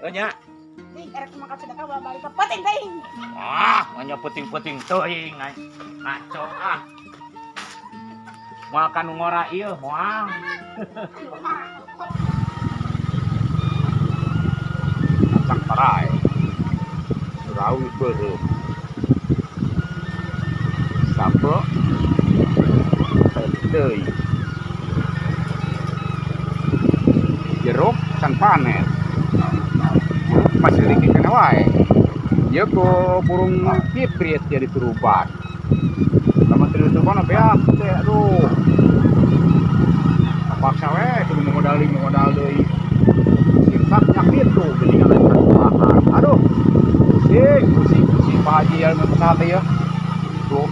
Nya. Ih, erek makan sedekah bawa balik penting teuing. Ah, hanya penting-penting teuing ai. Ngaco ah. Moal kanu ngora ieu moal. Kacang parai. Surawi beureum. Sape deui. Jeruk can panen. Jeruk masih dikit kena wae. Ieu ku burung piprit jadi turuban. Lamun teu dituruban beak teh aduh. Kapaksa we kudu modal deui modal deui. Siksa penyakit tuh geuningan lain. Aduh. Pusing, pusing, pusing Pak Haji yang usaha teh ya. Tuh.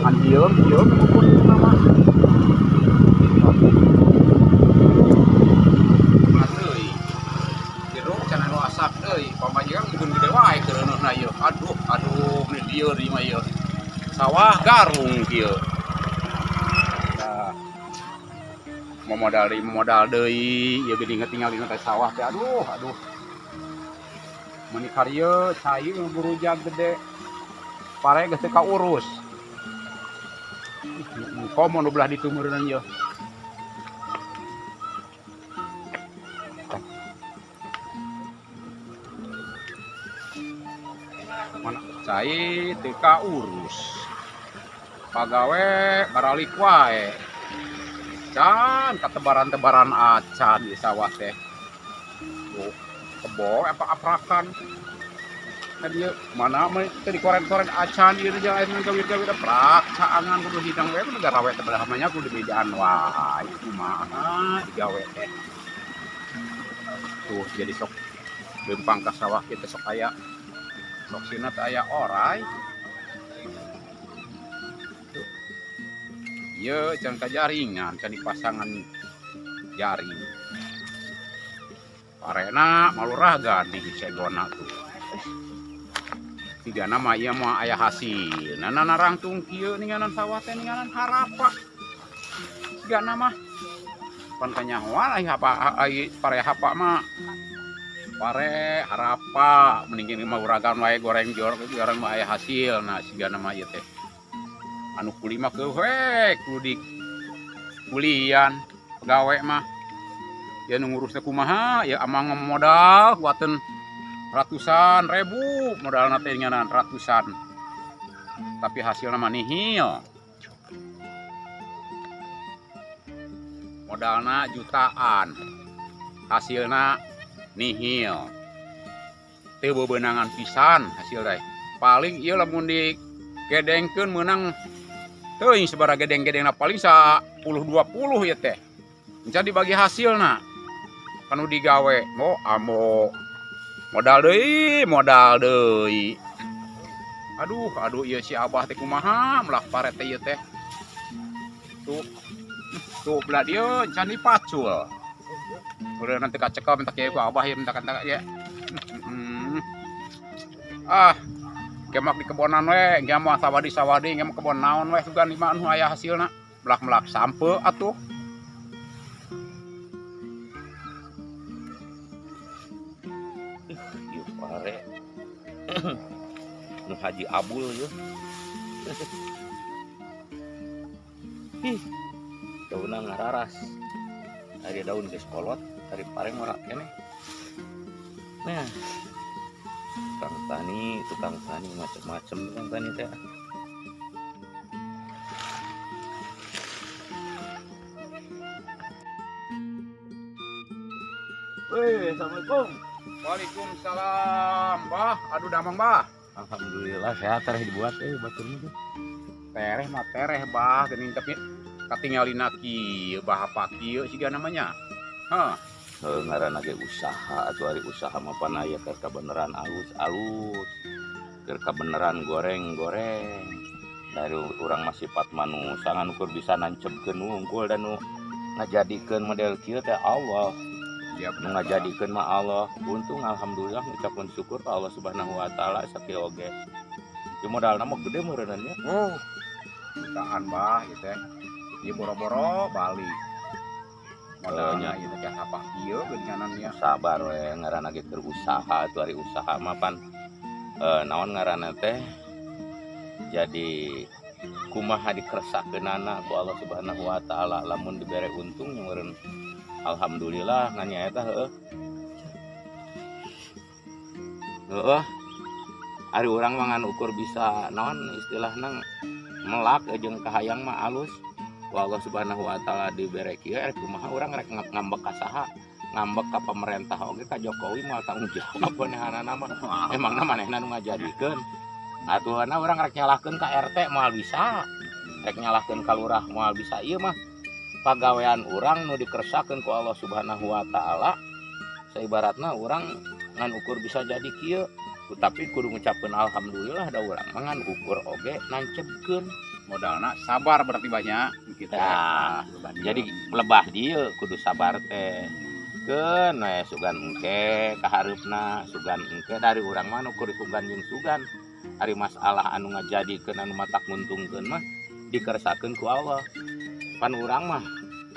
Kan dieum, dieum ngumpul nama. Deui. Jeruk can anu asak deui, pamajikan mungkin gede wae keureuneuna ieu. Aduh, aduh, ini lieur ieu mah ieu. Sawah garung kieu. Nah, mau modal deui, mau modal deui, ieu geuning tinggal teh sawah teh aduh, aduh. Meuni karieu cai burujag gede. Pare geus teu kaurus. Komo nu belah ditu meureunna ieu. Mana cai teu kaurus. Pagawe baralik wae. Can katebaran-tebaran acan di sawah teh. Tuh, kebo apa aprakan. Tadi mana mah teu dikoren-koren acan ieu teh aya gawir-gawir prak caangan kudu hidang we kudu garawe teh belah mah nya kudu dibejaan wae kumaha digawe teh. Tuh jadi sok leumpang ka sawah kita sok aya sok sieuna teh aya orai. Tuh. Ieu can kajaringan can dipasangan jaring. Parena maluragan di segona tuh. Tiga nama ieu mah aya hasil. Nah, narangtung kieu ninganan sawah teh ninganan harapa. Tiga nama pan kanyahoan ai hapa ai pare hapa mah. Pare harapa mending mah uragan wae goreng jorok goreng mah aya hasil. Nah, siga nama ieu teh. Anu kuli mah keuh we kudu di kulian pagawe mah. Ya nu ngurus teh kumaha ya amang modal kuateun ratusan ribu modalna teh nyanan ratusan. Tapi hasilna mah nihil. Modalna jutaan. Hasilna nihil. Teu bebenangan pisan hasil teh. Paling ieu lamun digedengkeun meunang teuing sabaraha gedeng-gedengna paling 10 20 ieu teh. Encan dibagi hasilna. Kanu digawe mo ambo modal deui, modal deui. Aduh, aduh ieu si Abah teh kumaha melak pare teh ieu teh. Tuh. Tuh belah dieu encan dipacul. Udah nanti kacekel minta kieu ku Abah ieu minta kanta ya. Ah, gemak di kebonan we, gemak sawadi-sawadi, gemak kebon naon we sugan di mah anu aya hasilna. Melak-melak sampe atuh. Ieu pare. Nu Haji Abul ieu. Ih, daunna ngararas. Ari daun geus kolot, ari pare ngora keneh. Nah, tukang tani macem-macem tukang tani teh. Weh, assalamualaikum. Waalaikumsalam, Bah. Aduh damang, Bah. Alhamdulillah sehat tereh dibuat baturnya tuh. Tereh mah tereh, Bah, geuning tapi katingalina kieu bah apa kieu siga namanya. Hah. Heuh, ngaranna ge usaha atuh ari usaha mah pan aya keur kabeneran alus-alus. Keur kabeneran goreng-goreng. Dari urang mah sifat manusa ngan ukur bisa nancebkeun wungkul dan nu ngajadikeun model kieu teh Allah. Ya, Nu ngajadikeun mah Allah. Untung alhamdulillah ngucapkeun syukur ka Allah Subhanahu wa taala sakieu oge. Ieu modalna mah gede meureunna nya. Oh. Jutaan bah ieu teh. Ieu boro-boro balik. Modalna ieu teh apa ieu geuninganan nya. Sabar we, ngaranna ge keur usaha atuh. Ari usaha mah pan naon ngaranna teh, jadi kumaha dikersakkeunana ku Allah Subhanahu wa taala. Lamun dibere untung meureun alhamdulillah, ngan nya eta heueuh heueuh, ari urang mah ngan ukur bisa naon istilahna melak jeung kahayang mah alus. Ku Allah Subhanahu wa taala dibere kieu, rek kumaha urang, rek ngambek ka saha? Ngambek ka pemerintah oge, ka Jokowi, moal tanggung jawab manehanana mah. Emangna manehna nu ngajadikeun atuhna? Urang rek nyalahkeun ka RT moal bisa, rek nyalahkeun ka lurah moal bisa. Ieu mah pagawean urang nu dikersakeun ku Allah Subhanahu wa taala. Saibaratna urang ngan ukur bisa jadi kieu, tapi kudu ngucapkeun alhamdulillah, da urang mah ngan ukur oge nancebkeun. Modalna sabar berarti banyak gitu. Tah, jadi lebah dieu kudu sabar teh, keun we sugan engke kahareupna, sugan engke. Dari urang mah nu ukur sugan jeung sugan. Ari masalah anu ngajadikeun, anu matak nguntungkeun mah dikersakeun ku Allah. Pan urang mah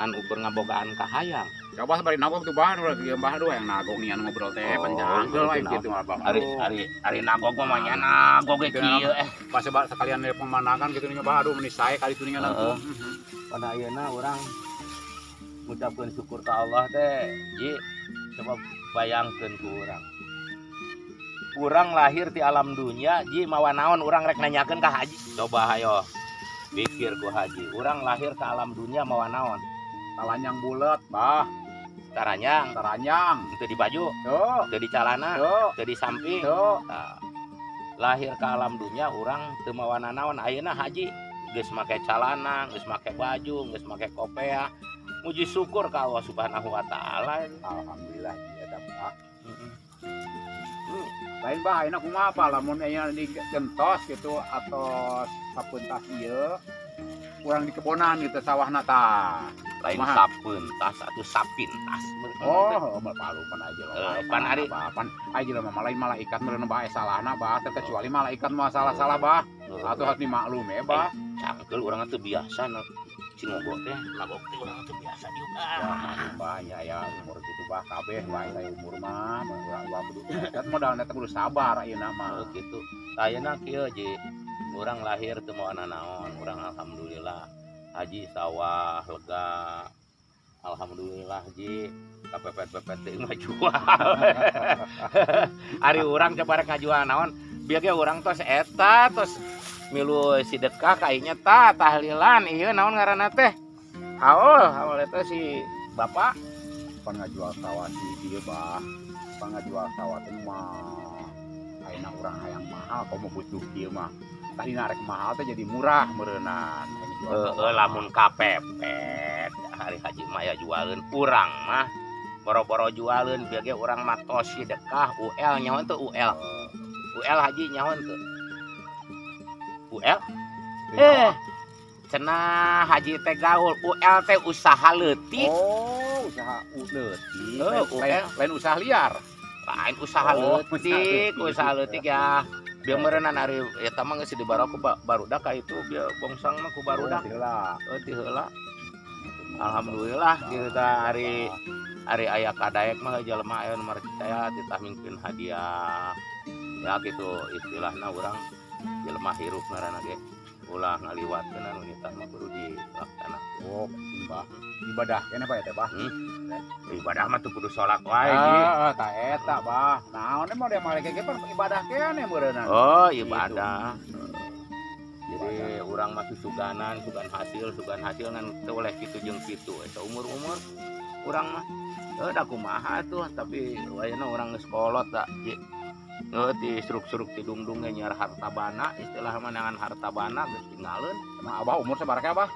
ngan ukur ngabogaan kahayang. Coba bari nagog tuh, bah, ulah kieu, bah, aduh, yang nagog nih anu ngobrol teh Oh, panjang gitu, we naon. Gitu mah, bah. Ari ari ari nagog mah nya nagog ge kieu eh. Pas sekalian dari pemandangan gitu nih, bah, aduh, meni sae kali itu nih. Heeh. Pada ayeuna urang ngucapkeun syukur ka Allah teh, Ji. Coba bayangkeun ku urang, urang lahir di alam dunia, Ji, mawa naon? Urang rek nanyakeun ka haji. Coba hayo pikir ku haji, urang lahir ke alam dunia mawa naon? Talanyang bulet, bah. Taranyang. Taranyang. Itu di baju? Tuh. Itu di celana? Tuh. Itu di samping? Tuh. Nah, lahir ke alam dunia urang teu mawa naon. Ayeuna haji geus make calana, geus make baju, geus make kopea. Muji syukur ka Allah Subhanahu wa taala. Alhamdulillah eta, bah. Lain, bah, ayeuna kumaha apa lamun aya digentos gitu atau sapeuntas ieu kurang di kebonan gitu sawahna tah. Lain Kumaha? sapeuntas atau sapintas. Oh, mah palupan aja loh. Eh, pan ari- Pan aja lah mah lain malaikat meureun bae salahna, bah, terkecuali malaikat mah salah-salah, bah. Atau harus dimaklum ya, bah. Cangkel urang teh biasa na cingogo teh, nagog teh urang teh biasa juga. Ya, maklum, bah, ya ya umur gitu, bah, kabeh bae saya umur mah urang urang kudu kan modalna teh kudu sabar ayeuna mah. Oh, gitu. Ayeuna kieu, Ji. Urang lahir teu mawa naon, urang alhamdulillah. Haji sawah lega. Alhamdulillah, Ji. Kapepet-pepet teh mah jual. Ari urang coba rek ngajual naon? Bieu ge urang tos eta tos milu sidekah kayaknya ta tahlilan ieu naon ngaranna teh? Haul, haul eta si bapak. Pan ngajual sawah si ieu, bah. Pan ngajual sawah teh mah ayeuna urang hayang mahal, komo butuh kieu mah. Tadina rek mahal teh jadi murah meureunan. Aya jual Heeh, sawah. Lamun kapepet hari haji mah ya jualeun. Urang mah boro-boro jualeun, bieu ge urang mah tos sedekah UL. Nyaho teu UL? UL, haji, nyaho teu UL? Eh, cenah haji teh gaul. UL teh usaha leutik. Oh, usaha leutik. Eh, Lain, lain, UL. lain usaha liar. Lain, usaha Oh, leutik, usaha leutik. Usaha leutik ya. Bieu meureunnan ari eta mah geus dibaro ku barudak ka itu, bieu bongsang mah ku barudak. Oh, heula. Oh, ti heula. Alhamdulillah gitu tah, ari ari aya kadaek mah jelema aya nu percaya titah mingkeun hadiah. Ya gitu istilahna, urang jelema hirup ngaranna ge ulah ngaliwatkeun anu nitah mah kudu dilaksanakeun. Oh, bah. Ibadah keneh, Pak, ya teh, bah. Ibadah mah tuh kudu salat wae, Ji. Ah, tah eta, bah. Naon mah dia malaikat ge pan ibadah keneh meureunna. Oh, ibadah. Jadi urang mah suganan, sugan hasil, sugan hasil ngan teu oleh kitu jeung kitu. Eta umur-umur urang mah heuh da kumaha tuh, tapi ayeuna urang geus kolot da, Ji. Heuh, ti suruk-suruk ti dungdung ge nyiar harta bana, istilah mah neangan harta bana geus tinggalkeun. Emang Abah umur sabaraha, Abah?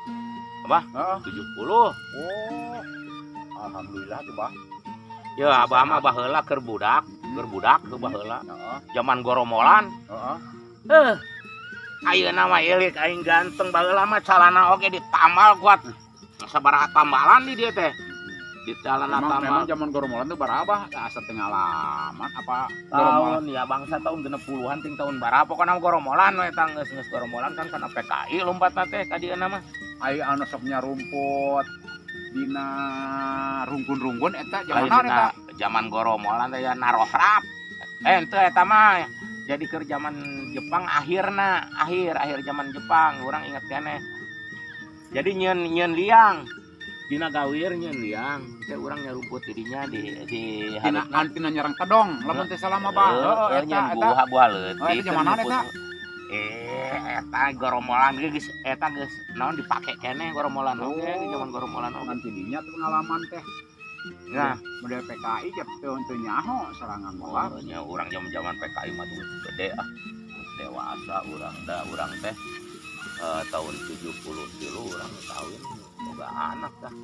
Abah? Heeh. 70. Oh. Alhamdulillah tuh, Bah. Ya abah mah baheula keur budak ke baheula. Heeh. Zaman goromolan. Heeh. Heuh. Ayeuna mah ilik aing ganteng, baheula mah calana oge ditambal kuat. Sabaraha tambalan di dia teh. Di calana Emang, tambal. memang zaman goromolan tuh berapa? Asa tengah laman apa goromolan? Tahun ya bangsa tahun 60-an ting tahun berapa pokokna mah goromolan we tah, geus geus goromolan kan kana PKI lompatna teh ka dieuna mah. Ai anu sok rumput. Dina rungkun-rungkun eta zaman Lain naon eta? Dina zaman goromolan teh ya, narohrap. Eh, ente eta mah jadi keur zaman Jepang akhirna, akhir akhir zaman Jepang, urang inget keneh. Jadi nyeun nyeun liang. Dina gawir nyeun liang, teh urang nyarumput di dinya di Tina hareupeuna. Tina nyerang tedong lamun teu salah mah, Bah. Heeh, Heeh, eta nyeun eta. Buah buah leutik. Oh, eta zaman naon eta? Eh, eta goromolan ge geus eta geus naon dipake keneh goromolan oge, di zaman goromolan oge. Ngan tidinya tuh pengalaman teh. Nah, model PKI ge teu teu nyaho serangan mah, Bah. Oh, nya urang zaman-zaman PKI mah tuh gede ah. Geus dewasa urang da urang teh tahun 73 urang kawin boga anak dah.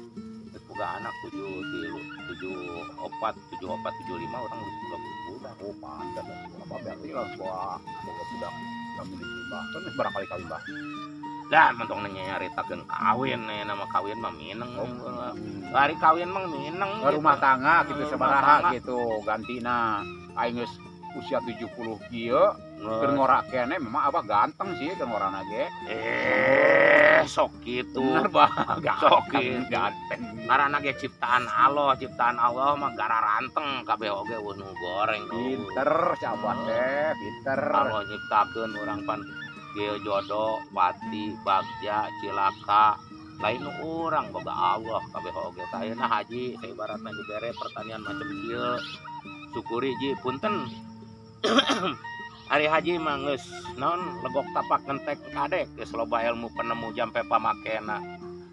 Geus boga anak 73, 74, 74, 75 urang geus boga budak. Oh, pantes apa berarti lah bawa boga budak lamun ditimbah. Kan geus berapa kali kawin, Bah? Lah, mentong nanya nyaritakeun kawin nih, nama kawin mah mineng. Oh. Hari kawin mah mineng Ke rumah tangga gitu Rumah sabaraha tangga. Gitu gantina aing geus usia 70 kieu keur ngora keneh. Memang abah ganteng sih keur ngorana ge. Eh, sok kitu. Bener, Bah. Sok ganteng kitu. Ganteng. Ngaranna ge ciptaan Allah, ciptaan Allah mah gararanteng kabeh oge euweuh nu goreng. Pinter si abah teh, pinter. Allah nyiptakeun urang pan kieu jodoh, pati, bagja, cilaka. Lain nu urang boga Allah kabeh oge. Tah ayeuna haji saibaratna dibere pertanian macam kieu. Syukuri ji, punten. Ari haji mah geus naon legok tapak ngentek kadek geus loba ilmu penemu jampe pamakena.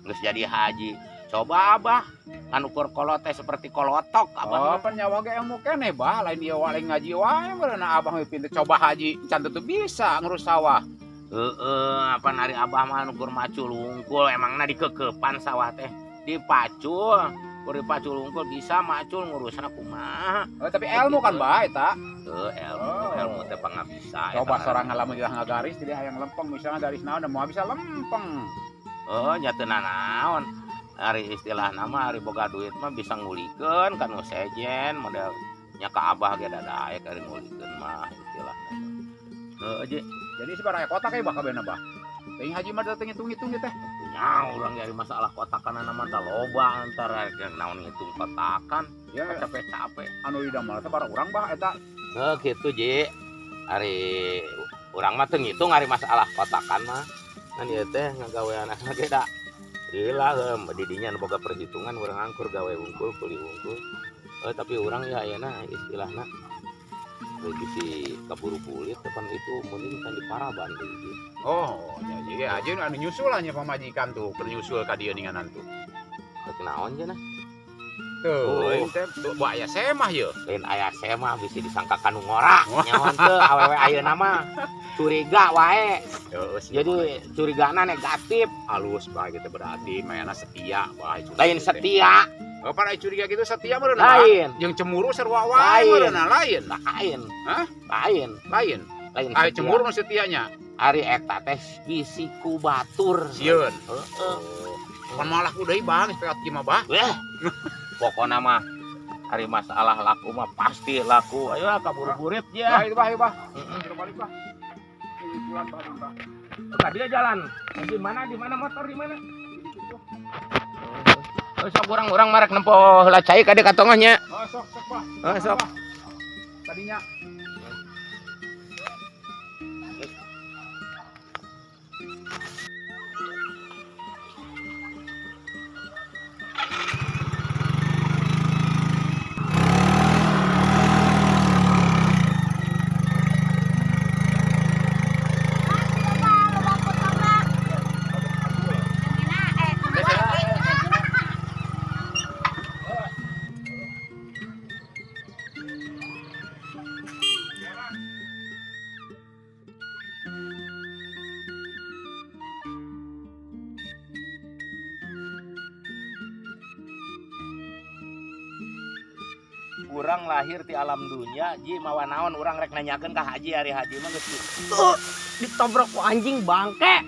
Geus jadi haji. Coba abah ngan ukur kolot teh seperti kolotok abah. Oh, Mah. pan nyawa ge ilmu keneh, Bah, lain ieu wae ngaji wae meureun abah mah pinter. Coba haji can teu bisa ngurus sawah. Heeh, apa ari abah mah ukur macul wungkul, emangna dikekepan sawah teh dipacul, kur dipacul wungkul bisa macul ngurusna kumaha. Oh, tapi ilmu kan, Bah, eta. Heuh, ilmu Oh. ilmu teh pangabisa Coba eta. sorangan lamun tidak ngagaris tidak hayang lempeng, misalnya garis naon moal bisa lempeng. Oh, nya teu nanaon. Ari istilah nama ari boga duit mah bisa ngulikeun kan nu sejen model nya ka abah ge dadaek ari ngulikeun mah istilahna. Heuh, ji. Jadi sabaraha kotak ya, Bah, kabehna, Bah? Teuing haji mah teu ngitung-ngitung ieu teh. Nya urang ari masalah kotakan mah da loba antara naon ngitung kotakan Ya capek-capek. Anu di damel teh bara urang, Bah, eta. Heuh, kitu ji. Ari urang mah teu ngitung ari masalah kotakan mah. Kan ieu teh ngagawean ge da. Gila heuh, di dinya nu boga perhitungan urang angkur gawe wungkul kuli wungkul. Eh, tapi urang ya ayeuna istilahna bisi kaburu kulit depan itu mending kan di paraban gitu. Oh, ya jadi aja anu nyusul nya pamajikan tuh, keur nyusul ka dieu ninganan tuh. Rek naon cenah? Tuh, Oh. ini teh tuh aya semah ye. Lain aya semah bisi disangka kanu ngora. Nyawan teu awewe ayeuna mah curiga wae. Heeh sih. Jadi curigana negatif, Halus, Bah, gitu berarti mayana setia, Bah. Curiga lain teh. setia, Oh, pan aya curiga gitu setia meureun, Bah. lain. Jeung cemburu sarua wae Lain. meureun, lain. Lain. Hah? Lain. Lain. Lain Aya setia. cemburu nu setianya. Ari eta teh bisi ku batur. Sieun. Heeh. Pan malah ku deui, Bang, geus peot kieu mah, Bah. Weh. Pokona mah ari masalah laku mah pasti laku. Ayo ah, kaburu-burit Bah, ya. itu, Bah, ayo, Bah. Heeh. Suruh balik, Bah. Ini pulang, Bah, Bah. Tadi dia jalan. Di mana? Di mana motor di mana? Oh, sok urang-urang marek nempo heula cai ka dieu ka tonggoh nya. Oh, sok sok, Bah. Oh, sok. Bah. Tadinya. Loba potongna. Eh, Urang lahir di alam dunia, ji mawa naon urang rek nanyakeun ka haji, ari haji mah geus Ditabrak ku anjing bangke.